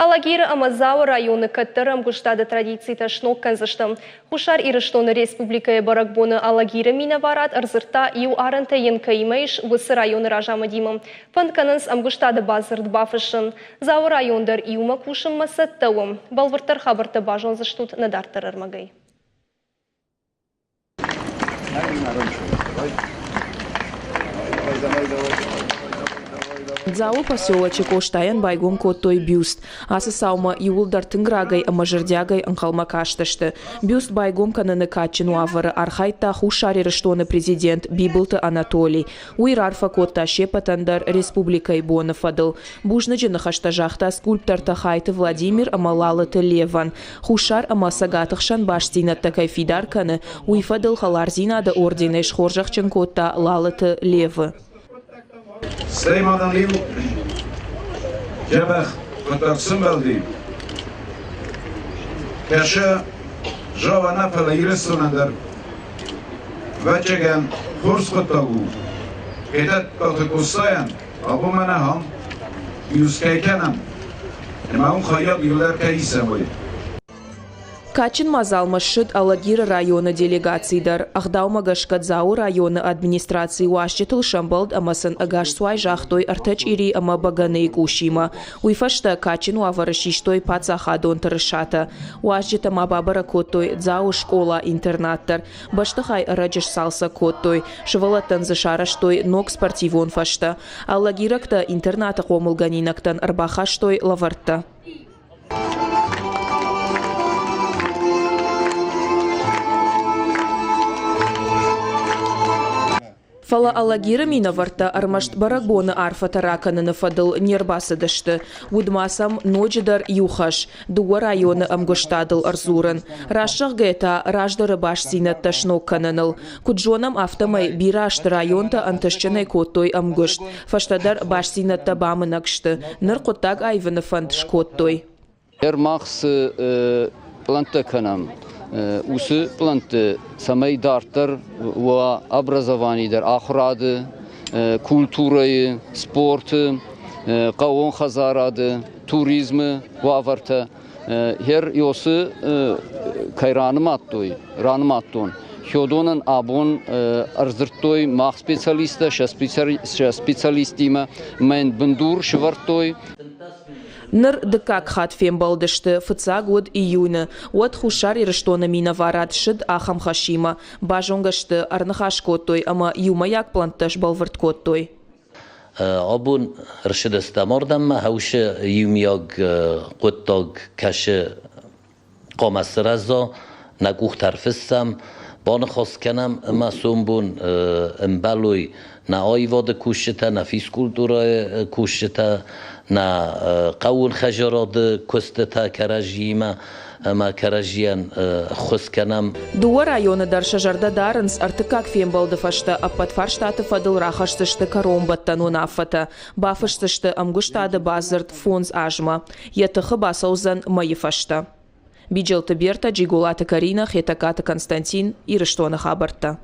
Алагиры ӕмӕ Дзауы районы кӕддӕр ӕмгуыстады традицитӕ сног кӕндзысты. Хуссар Ирыстоны республикӕйы бӕрӕгбоны Алагиры минӕварад ӕрдзырдта, иу арӕнтӕ йын кӕимӕ ис, уыцы районы разамындимӕ. Фӕнд кӕнынц ӕмгуыстады бадзырд бафыссын. Дзауы район дӕр иумӕ кусынмӕ цӕттӕ у. Бӕлвырддӕр хабӕрттӕ базондзыстут нӕ дарддӕр ӕрмӕгӕй. Дзауы поселочы Къостайӕн байгом кодтой бюст. Ацы цаумӕ иууылдӕр тынг рагӕй ӕмӕ зӕрдиагӕй ӕнхъӕлмӕ кастысты. Бюст байгом кӕныны кадджын уавӕры архайдта Хуссар Ирыстоны президент Бибылты Анатолий. Уый раарфӕ кодта се ппӕтӕн дӕр республикӕйы боны фӕдыл. Бузныджы ныхӕстӕ загъта скульптортӕ Хайты Владимир ӕмӕ Лалыты Левӕн. Хуссар ӕмӕ Цӕгаты хсӕн бастдзинӕдтӕ кӕй фидар кӕны, уый фӕдыл Хӕлардзинады орденӕй схорзӕхджын кодта Лалыты Левы. Стӕй ма нын-иу дзӕбӕх хъуыддаг сӕмбӕлди. Кӕсы, зӕгъа нӕ, фӕлӕ Ирыстонӕн дӕр ӕвӕццӕгӕн хорз хъуыддаг у. Хетӕгкаты Къостайӕн абон мӕнӕ ахӕм иу кӕй кӕнӕм, ӕмӕ уым хайад иуылдӕр кӕй исӕм, уый. Кадджын мадзалмӕ ссыд Алагиры районы делегаци дӕр. Ӕгъдаумӕ гӕсгӕ Дзауы районы администраци уазджытыл сӕмбӕлд ӕмӕ сын ӕгасцуай загътой ӕртӕ чъири ӕмӕ бӕгӕныйы къусимӕ. Уый фӕстӕ кадджын уавӕры систой паддзахадон тырысатӕ. Уазджытӕ ма бабӕрӕг кодтой Дзауы скъола-интернат дӕр. Бӕстыхай ӕрӕджы сцалцӕг кодтой, сывӕллӕттӕн дзы сарӕзтой ног спортивон фӕзтӕ. Алагирӕгтӕ интернаты хъомылгӕнинӕгтӕн ӕрбахастой лӕвӕрттӕ. Фӕлӕ Алагиры минӕвӕрттӕ ӕрмӕст бӕрӕгбоны арфӕтӕ ракӕныны фӕдыл не рбацыдысты. Уыд ма сӕм ноджыдӕр иу хӕс – дыууӕ районы ӕмгуыстадыл ӕрдзурын. Раст зӕгъгӕйӕ та, раздӕры бастдзинӕдтӕ сног кӕныныл. Куыд зонӕм, афтӕмӕй бирӕ азты районтӕ ӕнтыстджынӕй кодтой ӕмгуыст. Фӕстӕдӕр бастдзинӕдтӕ бамынӕг сты. Ныр хъуыддаг аивыны фӕнд скодтой. Ныр мах цы пълӕнттӕ кӕнӕм, уыцы пълӕнтты цӕмӕй дарддӕр уа образовани дӕр, ахуырады, культурӕйы, спорты, хъӕууон хӕдзарады, туризмы уавӕртӕ. Хер Иосы кӕй ранымадтой, ранымадтон, хёдонӕн абон ӕрдзырдтой мах специалисттӕ сӕ специалисттимӕ, мӕн бындур сывӕрдтой. Ныр дыккаг хатт фембӕлдысты, фыццаг уыд июны. Уӕд Хуссар Ирыстоны минӕварад ссыд ахӕм хӕсимӕ. Базонгӕ сты, ӕрныхас кодтой ӕмӕ иумӕйаг пълӕнттӕ сбӕлвырд кодтой. Абон ӕрцыдыстӕм ардӕммӕ, хӕусы иумиаг хъуыддаг кӕсы хъуамӕ сырӕза, нӕ къухтӕ ӕрфыссӕм, баныхас кӕнӕм ӕмӕ сомбон ӕмбӕлой нӕ аивады кусджытӕ, нӕ физкультурӕйы кусджытӕ, нӕ хъӕууон хӕдзарады куыстытӕ кӕрӕдзиимӕ ӕмӕ кӕрӕдзийӕн ӕххуыс кӕнӕм. Дыууӕ районы дӕр сӕ зӕрдӕ дарынц, ӕртыккаг фембӕлды фӕстӕ ӕппӕт фарстаты фӕдыл рахӕсдзысты кӕронбӕттӕн уынаффӕтӕ, бафысдзысты ӕмгуыстады бадзырд фондз азмӕ. Йӕ тыхы бацӕудзӕн мӕйы фӕстӕ. Биджелты Бертӕ, Джиголаты Каринӕ, Хетӕгкаты Константин, Ирыстоны хабӕрттӕ.